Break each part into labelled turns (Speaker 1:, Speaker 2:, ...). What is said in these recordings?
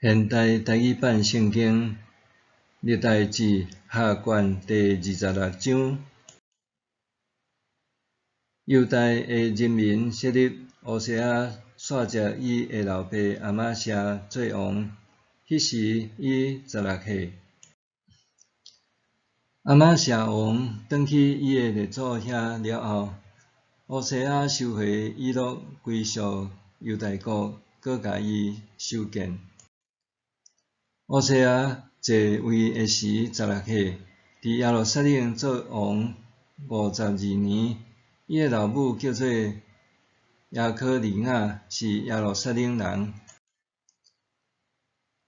Speaker 1: 現代台語版聖經歷代志下卷第26章，猶大的人民設立烏西亞煞藉伊的老爸亞瑪謝做王，彼時伊16歲。亞瑪謝王轉去伊的列祖遐了後，烏西亞收回以洛歸屬猶大國，閣共伊修建。烏西亞坐位的時16歲，佇耶路撒冷做王52年。伊的老母叫做耶可利亞，是耶路撒冷人。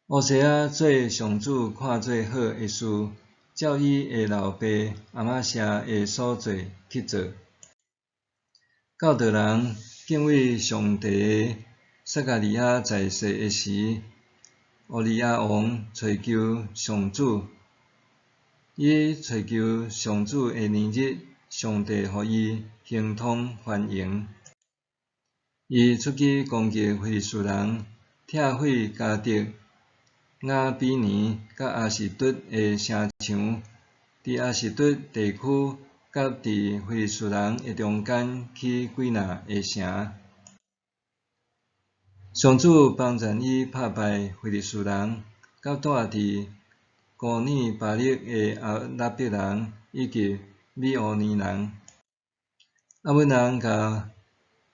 Speaker 1: 烏西亞做上主看做好的事，照伊的老爸亞瑪謝的所做去做。教導人敬畏上帝的撒迦利亞在世的時，烏利亞王揣求上主，伊揣求上主的年日，上帝予伊亨通繁榮。伊出去攻擊非利士人，拆毀迦特、雅比尼佮亞實突的城牆，佇亞實突地區佮佇非利士人的中間起幾若个城。上主幫贊伊拍敗非利士人，佮住佇歌爾巴勒的亞拉伯人以及米烏尼人。亞捫人共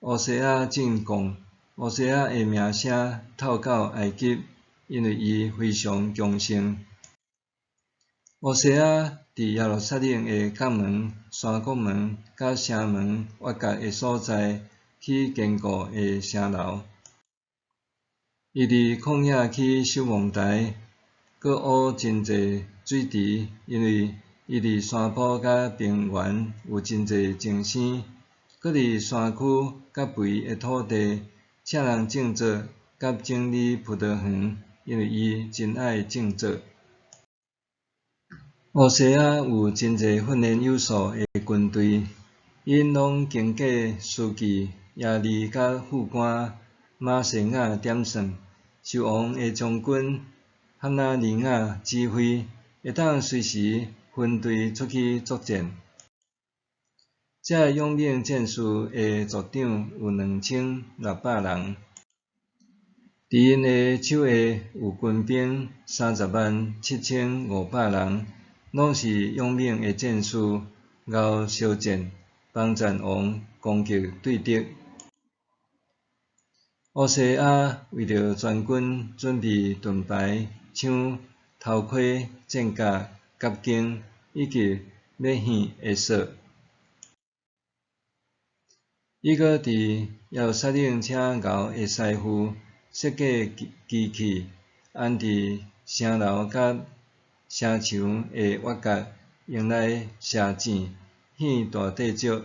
Speaker 1: 烏西亞進貢，烏西亞的名聲透到埃及，因為伊非常強盛。烏西亞佇耶路撒冷的角門、山谷門佮城門挖角的所在，起堅固的城樓。伊佇曠野起守望台，閣挖真濟水池，因為伊佇山坡佮平原有真濟精生，閣佇山區佮肥的土地，請人種作佮整理葡萄園，因為伊真愛種作。烏西亞有真濟訓練有素的軍隊，𪜶攏經過書記耶利佮副官瑪西亞點算，受王的將軍哈拿尼雅指揮，會當隨時分隊出去作戰。這勇猛戰士的族長有2600人，佇𪜶的手下有軍兵307500人，攏是勇猛的戰士，𠢕燒箭，幫贊王攻擊對敵。烏西亞為著全軍準備盾牌、槍、頭盔、戰甲、甲弓，以及欲獻的索。伊閣佇耶路撒冷請𠢕的師傅設計機器，安佇城樓佮城牆的挖角，用來射箭、獻大祭石。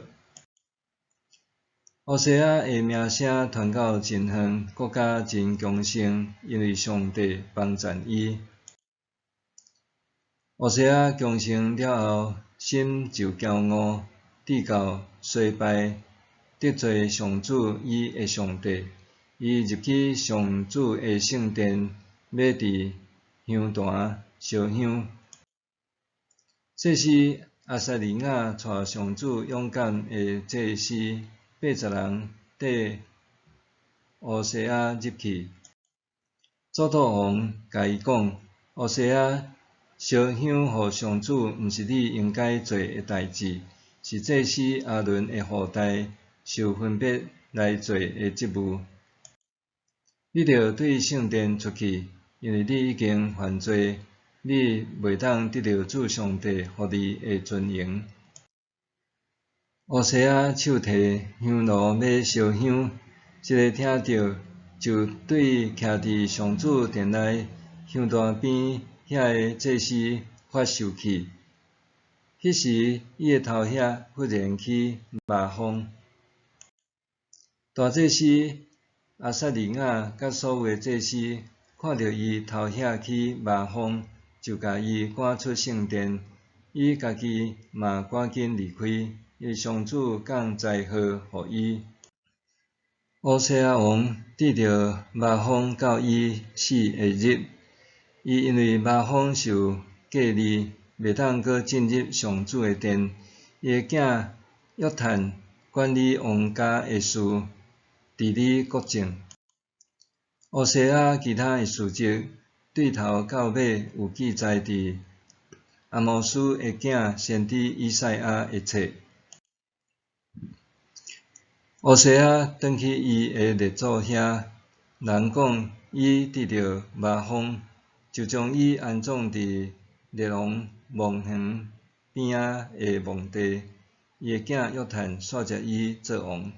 Speaker 1: 烏西亞的名聲傳到真遠，國家真強盛，因為上帝幫贊伊。烏西亞強盛了後，心就驕傲，志到衰敗，得罪上主伊的上帝。伊入去上主的聖殿，欲佇香壇燒香。祭司亞撒利雅帶上主勇敢的祭司80人綴烏西亞入去。左道王共伊講：烏西亞，燒香予上主毋是你應該做的代誌，是祭司亞倫的後代受分別來做的職務。你著對聖殿出去，因為你已經犯罪，你袂當得著主上帝予你的尊榮。烏西亞手提香爐欲燒香，一个聽著，就對徛佇上主殿內香壇邊遐个祭司發受氣。彼時，伊的頭額忽然起麻風。大祭司亞撒利雅佮所有的祭司看著伊頭額起麻風，就共伊趕出聖殿，伊家己嘛趕緊離開，因為上主降災禍予伊。乌西雅王得著麻风到伊死的日，伊因為麻風受隔離，袂當閣進入上主的殿。伊的囝約坦管理王家的事，治理國政。烏西雅其他的事蹟，對頭到尾有記載佇亞摩斯的囝先知以賽亞的冊。烏西雅轉去伊的列祖遐，人講伊得著麻風，就將伊安葬佇列王墓園邊仔的墓地。伊的囝約坦紲接伊做王。